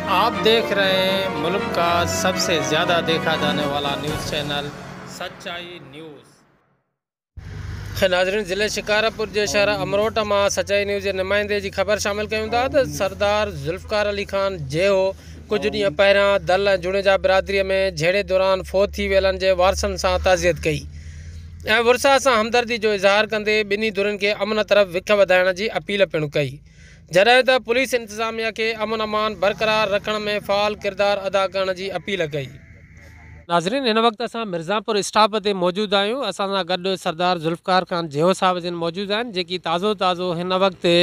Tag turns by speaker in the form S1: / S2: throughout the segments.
S1: आप देख रहे हैं मुल्क का सबसे ज़्यादा देखा जाने वाला न्यूज़ चैनल सच्चाई न्यूज़। नाज़रीन, ज़िले शिकारपुर जे शहर अमरोट मां सच्चाई न्यूज़ जे नुमाइंदे जी ख़बर शामिल कयूं था त सरदार ज़ुल्फ़कार अली ख़ान जेहो कुझु ॾींहं पहिरियां दल ऐं जुणेजा बिरादरीअ में झेड़े दौरान फौत थी वियलनि जे वारसनि सां ताज़ियत कई ऐं वुरसा सां हमदर्दी जो इज़हार कंदे ॿिन्ही धुरनि खे अमन तरफ़ विख वधाइण जी अपील पिणु कई। जॾहिं त पुलिस इंतिज़ामिया खे अमन अमान बरक़रार रखण में फ़ाल किरदारु अदा करण जी अपील कई। नाज़रीन, हिन वक़्तु असां मिर्ज़ापुर स्टॉप ते मौजूदु आहियूं। असां सां गॾु सरदार ज़ुल्फ़कार ख़ान जेहो साहिबु जिन मौजूदु आहिनि, जेकी ताज़ो ताज़ो हिन वक़्तु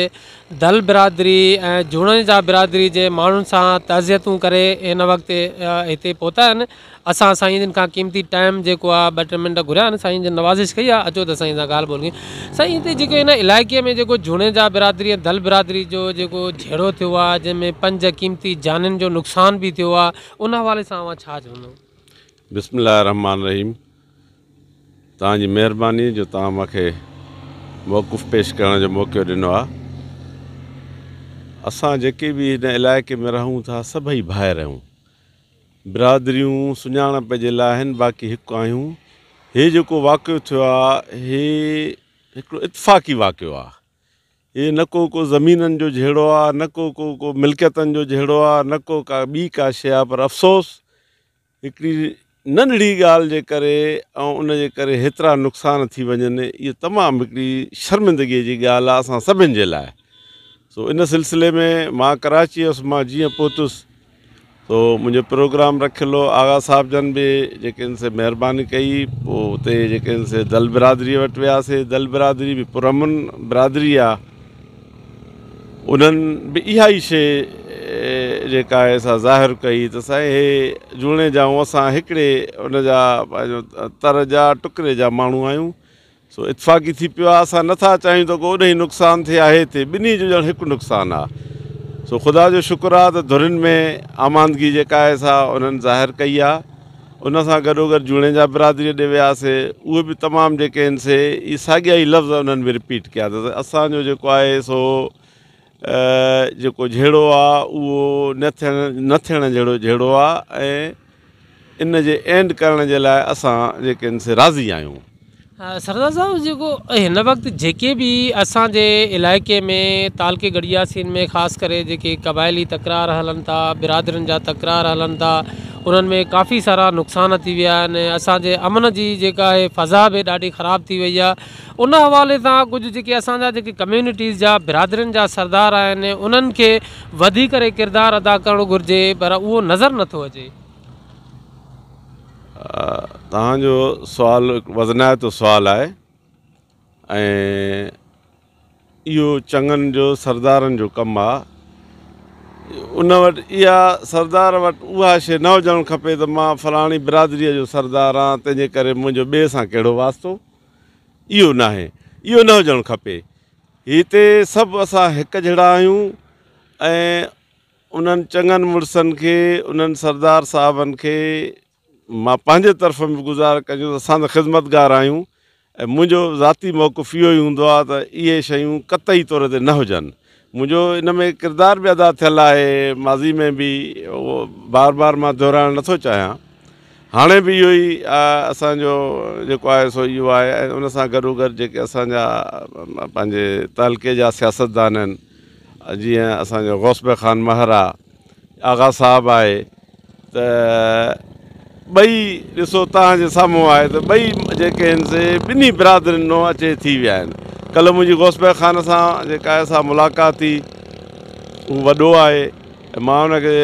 S1: दल बिरादरी ऐं जुणेजा बिरादरी जे माण्हुनि सां ताज़ियतूं करे हिन वक़्तु हिते पहुता आहिनि। असां साईं जिन खां क़ीमती टाइम जेको आहे 2 टे मिंट घुरिया आहिनि, साईं जिन नवाज़िश कई आहे। अचो त साईं सां ॻाल्हि ॿोल कयूं। साईं, हिते जेको हिन इलाइक़े में जेको जुणेजा बिरादरी ऐं दल बिरादरी जो जेको झेड़ो थियो आहे, जंहिंमें 5 क़ीमती जानियुनि जो नुक़सानु बि थियो आहे, उन हवाले सां तव्हां छा चवंदव?
S2: बिस्मिल्लाहिर्रहमानिर्रहीम। तव्हांजी महिरबानी जो तव्हां मूंखे मौक़िफ़ पेश करण जो मौक़ो ॾिनो आहे। असां जेके बि हिन इलाइक़े में रहूं था सभई भाइर आहियूं। बिरादरियूं सुञाणप जे लाइ आहिनि, बाक़ी हिकु आहियूं। हे जेको वाक़ियो थियो आहे, हे हिकिड़ो इतफ़ाक़ी वाक़ियो आहे। हे न को को ज़मीननि जो झेड़ो आहे, न को को को मिल्कियतनि जो झेड़ो आहे, न को का ॿी का शइ आहे, पर अफ़सोस हिकिड़ी नंढड़ी ॻाल्हि जे करे ऐं उन जे करे हेतिरा नुक़सान थी वञनि, इहो तमामु हिकिड़ी शर्मिंदगीअ जी ॻाल्हि आहे असां सभिनि जे लाइ। सो इन सिलसिले में मां कराची हुउसि, मां जीअं पहुतुसि तो मुंहिंजो प्रोग्राम रखियल हो। आगा साहिबु जन बि जेके आहिनि से महिरबानी कई। पोइ उते जेके आहिनि से दल बिरादरी वटि वियासीं। दल बिरादरी बि पुरअमन बिरादरी आहे, उन्हनि बि इहा ई शइ जेका आहे सा ज़ाहिर कई त साईं हे जुणेजा असां हिकिड़े उनजा पंहिंजो तर जा टुकड़े जा माण्हू आहियूं। सो इतफ़ाक़ी थी पियो आहे। असां नथा चाहियूं त को ओॾो नुक़सानु थिए, आहे थिए, ॿिन्ही जो ॼण हिकु नुक़सानु आहे। सो ख़ुदा जो शुक्र आहे त धुरनि में आमादगी जेका आहे सा उन्हनि ज़ाहिर कई आहे। उन सां गॾोगॾु जुणेजा बिरादरीअ ॾे वियासीं, उहे बि तमामु जेके आहिनि से इहे साॻिया ई लफ़्ज़ उन्हनि बि रिपीट कया त असांजो जेको आहे सो जेको झेड़ो आहे उहो न थियण जहिड़ो झेड़ो आहे ऐं इन जे एंड करण जे लाइ असां जेके आहिनि से राज़ी आहियूं।
S1: सरदार साहिबु, जेको हिन वक़्तु जेके बि असांजे इलाइक़े में तालके गड़ियासीन में ख़ासि करे जेके क़बाइली तकरार हलनि था, बिरादरियुनि जा तकरार हलनि था, उन्हनि में काफ़ी सारा नुक़सान थी विया आहिनि। असांजे अमन जी जेका आहे फ़ज़ा बि ॾाढी ख़राबु थी वई आहे। उन हवाले सां कुझु जेके असांजा जेके कम्यूनिटीज़ जा बिरादरियुनि जा सरदार आहिनि, उन्हनि खे वधी करे किरदारु अदा करणु घुरिजे, पर उहो नज़र नथो अचे।
S2: तव्हांजो सुवालु वज़नाइतो सुवालु आहे ऐं इहो चङनि जो सरदारनि जो कमु आहे। उन वटि इहा सरदार वटि उहा शइ न हुजणु खपे त मां फलाणी बिरादरीअ जो सरदार आहियां, तंहिंजे करे मुंहिंजो ॿिए सां कहिड़ो वास्तो, इहो न आहे, इहो न हुजणु खपे। हिते सभु असां हिकु जहिड़ा आहियूं ऐं उन्हनि चङनि मुड़ुसनि खे, उन्हनि सरदार साहिबनि खे मां पंहिंजे तरफ़ में गुज़ार कयूं। असां त ख़िदमतगार आहियूं ऐं मुंहिंजो ज़ाती मौक़िफ़ इहो ई हूंदो आहे त इहे शयूं कतई तौर ते न हुजनि। मुंहिंजो इन में किरदारु बि अदा थियल आहे माज़ी में बि, उहो बार बार मां दोहराइण नथो चाहियां। हाणे बि इहो ई असांजो जेको आहे सो इहो आहे। ऐं उन सां गॾोगॾु जेके असांजा पंहिंजे तालके जा सियासतदान आहिनि, जीअं असांजो गौसबे ख़ान महर आहे, आगा साहिबु आहे, त ॿई ॾिसो तव्हांजे साम्हूं आहे त ॿई जेके आहिनि से ॿिन्ही बिरादरियुनि ॾांहुं अचे थी विया आहिनि। कल्ह मुंहिंजी गौसबे ख़ान सां जेका आहे सा मुलाक़ात थी, हू वॾो आहे, मां हुनखे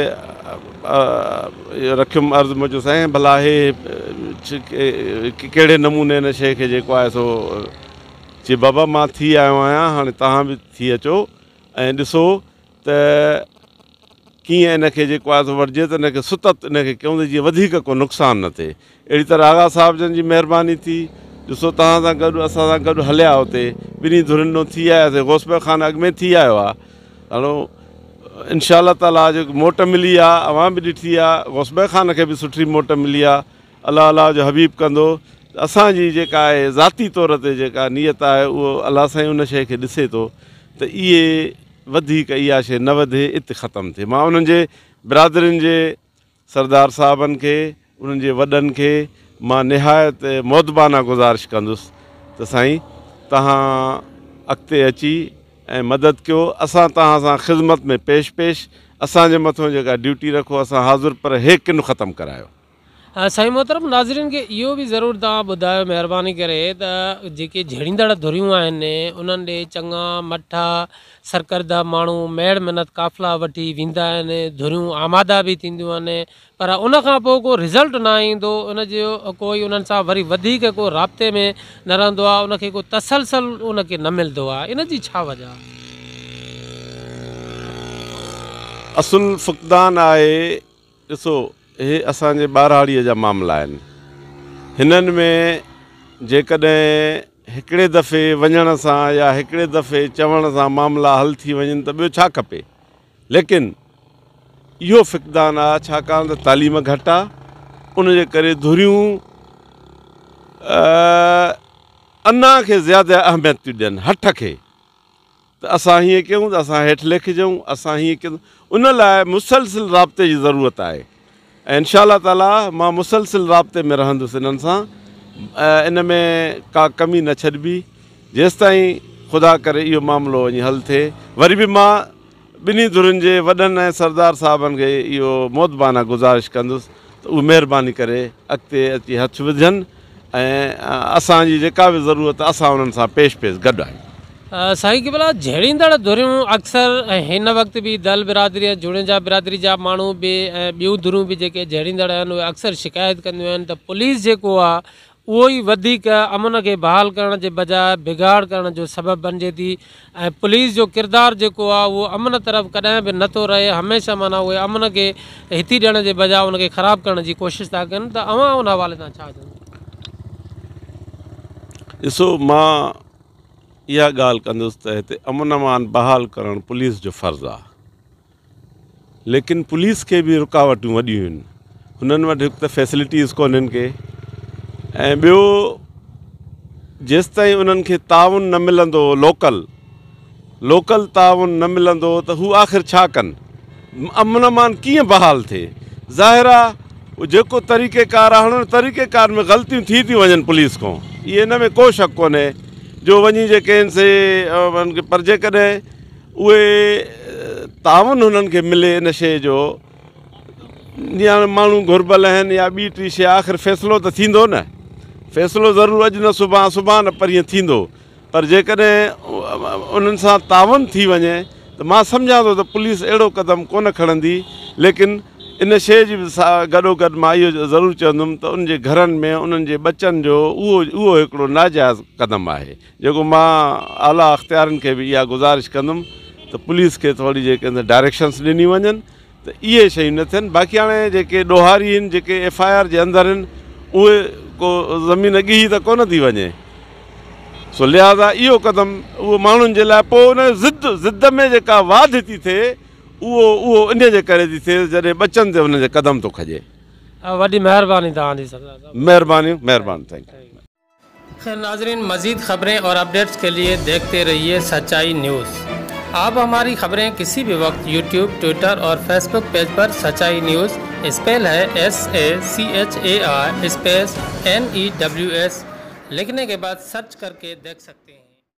S2: रखियुमि अर्ज़ु, मुंहिंजो साईं भला हे कहिड़े नमूने हिन शइ खे जेको आहे सो चई बाबा मां थी आयो आहियां, हाणे तव्हां बि थी अचो ऐं ॾिसो त कीअं इनखे जेको आहे सो वठिजे त इनखे सुतत इनखे कयूं त जीअं वधीक को नुक़सानु न थिए। अहिड़ी तरह आगा साहिबु जन जी महिरबानी थी, ॾिसो तव्हां सां गॾु असां सां गॾु हलिया, उते ॿिन्ही धुरनि ॾांहुं थी आयासीं। गौसबे ख़ान अॻु में थी आयो आहे, हाणे इनशा ताला जेको मोट मिली आहे अवां बि ॾिठी आहे, गौसबे ख़ान खे बि सुठी मोट मिली आहे। अलाह अलाह जो हबीब कंदो। असांजी जेका आहे ज़ाती तौर ते जेका नीयत आहे उहो अलाह साईं उन शइ खे ॾिसे थो त इहे वधीक इहा शइ न वधे, इते ख़तमु थिए। मां उन्हनि जे برادرين جي سردار صاحبن کي انهن جي وڏن کي مان نهايت مودبانه گذارش ڪندس ته سائين توهان اڳتي اچي ۽ مدد ڪيو اسان توهان سان خذمت ۾ پيش پيش اسان جي مٿون جيڪا ڊيوٽي رکو اسان حاضر پر هي ڪن ختم ڪرايو.
S1: سائين محترم ناظرين کي اهو به ضرور توهان ٻڌايو مهرباني ڪري ته جيڪي جهيڙيندڙ ڌريون آهن انهن ڏي چڱا مٺا سرڪرده ماڻهو ميڙ منت قافلا وٺي ويندا آهن ڌريون آماده به ٿينديون آهن پر ان کان پوء ڪو رزلٽ ناهي ايندو ان جو ڪوئي انهن سان وري وڌيڪ ڪو رابطي ۾ نه رهندو آهي ان کي ڪو تسلسل ان کي نه ملندو آهي ان جي ڇا وجه آهي؟
S2: اصل فقدان آهي ڏسو اهي اسان جي ٻهراڙيء جا معاملا آهن هنن ۾ جيڪڏهن هڪڙي دفعي وڃڻ سان يا هڪڙي دفعي چوڻ سان معاملا حل ٿي وڃن ته ٻيو ڇا کپي ليڪن اهو فقدان آ ڇاڪاڻ ته تعليم گهٽ آ ان جي ڪري ڌريون انا کي زياده اهميت ٿيون ڏين هٺ کي ته اسان هيئن ڪيون ته اسان هيٺ ليکجون اسان هيئن ڪيون ان لاء مسلسل رابطي جي ضرورت آهي ۽ انشاء الله تعالي مان مسلسل رابطي ۾ رهندس انهن سان ان ۾ ڪا ڪمي نه ڇڏبي جيستائين خدا ڪري اهو معاملو وڃي حل ٿئي وري به مان ٻنهي ڌرين جي وڏن ۽ سردار صاحبن کي اهو مودبانه گذارش ڪندس ته اهي مهرباني ڪري اڳتي اچي هٿ وجهن ۽ اسان جي جيڪا به ضرورت اسان انهن سان پيش پيش گڏ آهيون.
S1: سائين قبلا جهيڙيندڙ ڌريون اڪثر هن وقت به دل برادري ۽ جوڻيجا برادري جا ماڻهو به ۽ ٻيون ڌريون به جيڪي جهيڙيندڙ آهن اهي اڪثر شڪايت ڪنديون آهن ته پوليس جيڪو آهي اهو ئي وڌيڪ امن کي بحال ڪرڻ جي بجاء بگاڙ ڪرڻ جو سبب بنجي ٿي ۽ پوليس جو ڪردار جيڪو آهي اهو امن طرف ڪڏهن به نه ٿو رهي هميشه معنيٰ اهي امن کي هٿي ڏيڻ جي بجاء ان کي خراب ڪرڻ جي ڪوشش ٿا ڪن ته اوهان ان حوالي سان ڇا چوندو؟
S2: ڏسو مان اها ڳالهه ڪندس ته هتي امن امان بحال ڪرڻ پوليس جو فرض آهي. ليڪن پوليس کي به رڪاوٽون وڏيون آهن هنن وٽ هڪ ته فيسلٽيز ڪونهن ڪي ۽ ٻيو جيستائين انهن کي تعاون نه ملندو لوڪل لوڪل تعاون نه ملندو ته هو آخر ڇا ڪن امن امان ڪيئن بحال ٿئي ظاهر آهي جيڪو طريقه ڪار آهي هن طريقه ڪار ۾ غلطيون ٿي ٿيون وڃن پوليس کان اهي ان ۾ ڪو شڪ ڪونهي جو وڃي جيڪي آهن سي پر جيڪڏهن اهي تعاون هنن کي ملي ان شيء جو يا ماڻهو گهربل آهن يا ٻي ٽي شيء آخر فيصلو ته ٿيندو نه فيصلو ضرور اڄ نه سڀان سڀان نه پرينء ٿيندو پر جيڪڏهن انهن سان تعاون ٿي وڃي ته مان سمجهان ٿو ته پوليس اهڙو قدم ڪونه کڻندي ليڪن ان شيء جي به گڏو گڏ مان اهو ضرور چوندم ته ان جي گهرن ۾ انهن جي ٻچن جو اهو اهو هڪڙو ناجائز قدم آهي جيڪو مان اعليٰ اختيارين کي به اها گذارش ڪندم ته پوليس کي ٿوري جيڪي آهن ڊائريڪشنس ڏنيون وڃن ته اهي شيون نه ٿين باقي هاڻي جيڪي ڏوهاري آهن جيڪي ايف I R جي اندر آهن اهي ڪو زمين ڳهي ته ڪونه ٿي وڃي سو لهٰذا اهو قدم اهو ماڻهن جي لاء پوء ان ضد ضد ۾ جيڪا واڌ ٿي ٿئي اهو اهو ان جي ڪري ٿي ٿئي جڏهن ٻچن تي انهن جي قدم ٿو کڄي.
S1: وڏي مهرباني توهان جي سردار صاحب.
S2: مهرباني مهرباني thank you.
S1: خير ناظرين مزيد خبرين اور اپڊيٽس کے لئے دیکھتے رہیے سچائی نیوز آپ ہماری خبریں کسی بھی وقت یوٹیوب ٹویٹر اور فیس بک پیج پر سچائی نیوز اسپیل ہے S A C H A I space N E W S لکھنے کے بعد سرچ کر کے دیکھ سکتے ہیں۔